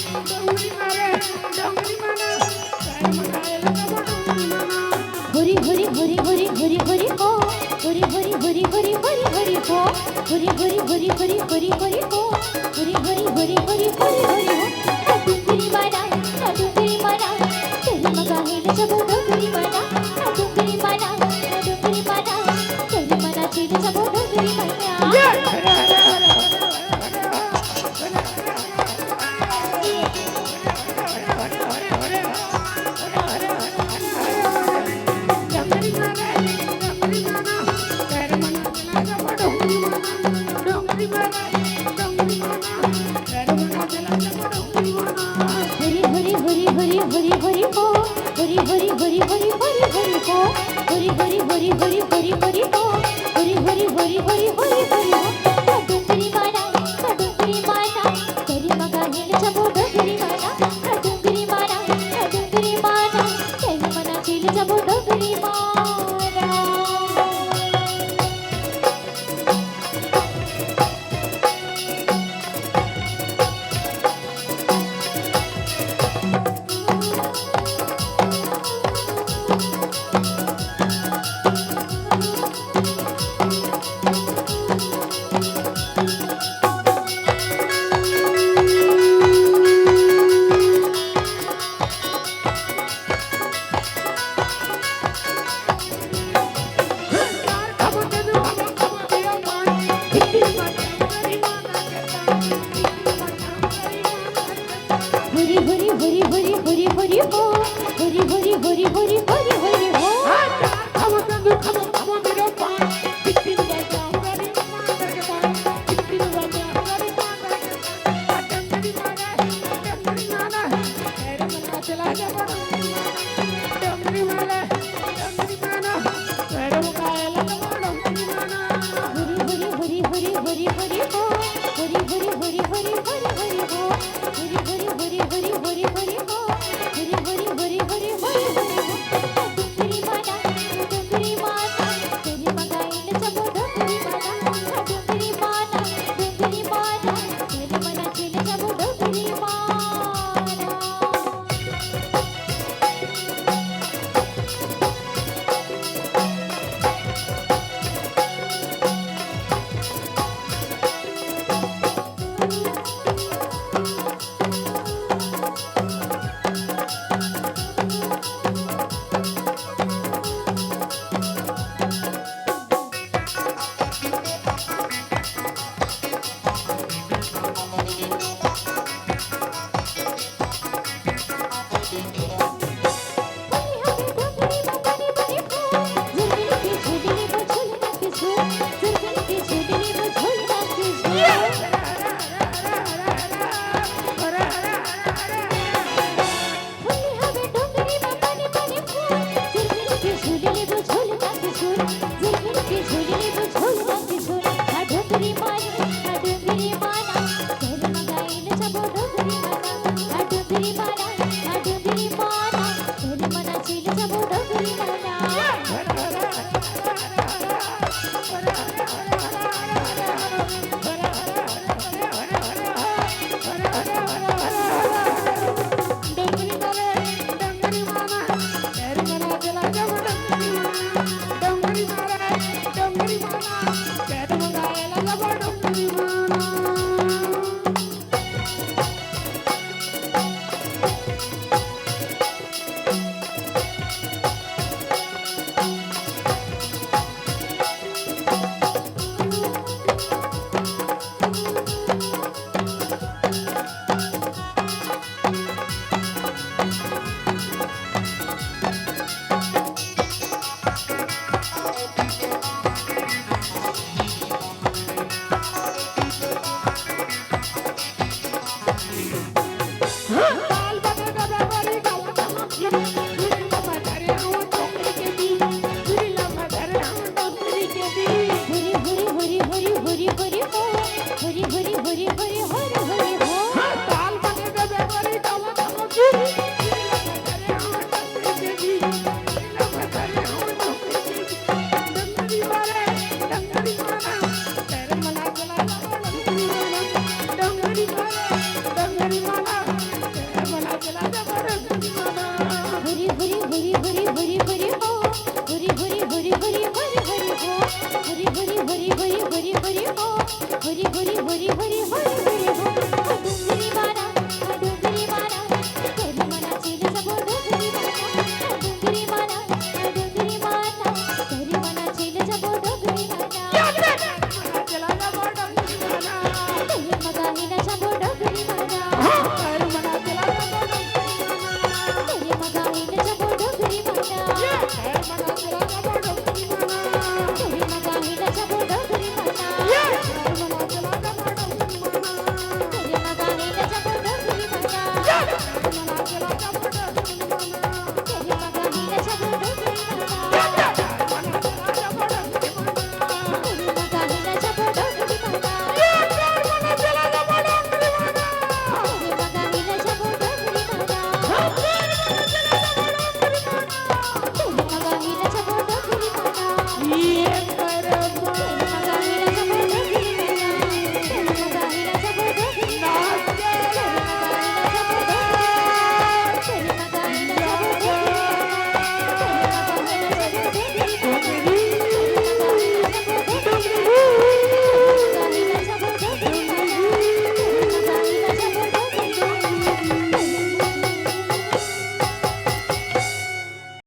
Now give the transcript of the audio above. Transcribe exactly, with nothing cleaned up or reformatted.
हरि हरि हरि हरि हरि हरि हो। हरि हरि हरि हरि हरि हरि हरि हरि हो। हरि हरि हरि हरि हरि हरि हो। हरि हरि हरि हरि हरि हरि हो। डुंगरी माना, डुंगरी माना, तेरी मगा है जब डुंगरी माना, डुंगरी माना, डुंगरी माना, तेरी मना चीज जब डुंगरी माना। हरि हरि हरि हरि हरि हरि हो। हरि हरि हरि हरि हरि हरि हो। हरि हरि हरि हरि हरि हरि हो। हरि हरि हरि हरि हरि हरि हो। डुंगरी माना, डुंगरी माना, तेरी मगा हिल जबो डुंगरी माना। डुंगरी माना, डुंगरी माना, तेरी मना चील जबो डुंगरी माना। हरि हरि हरि हरि हरि हरि हरि हो। हरि हरि हरि हरि हरि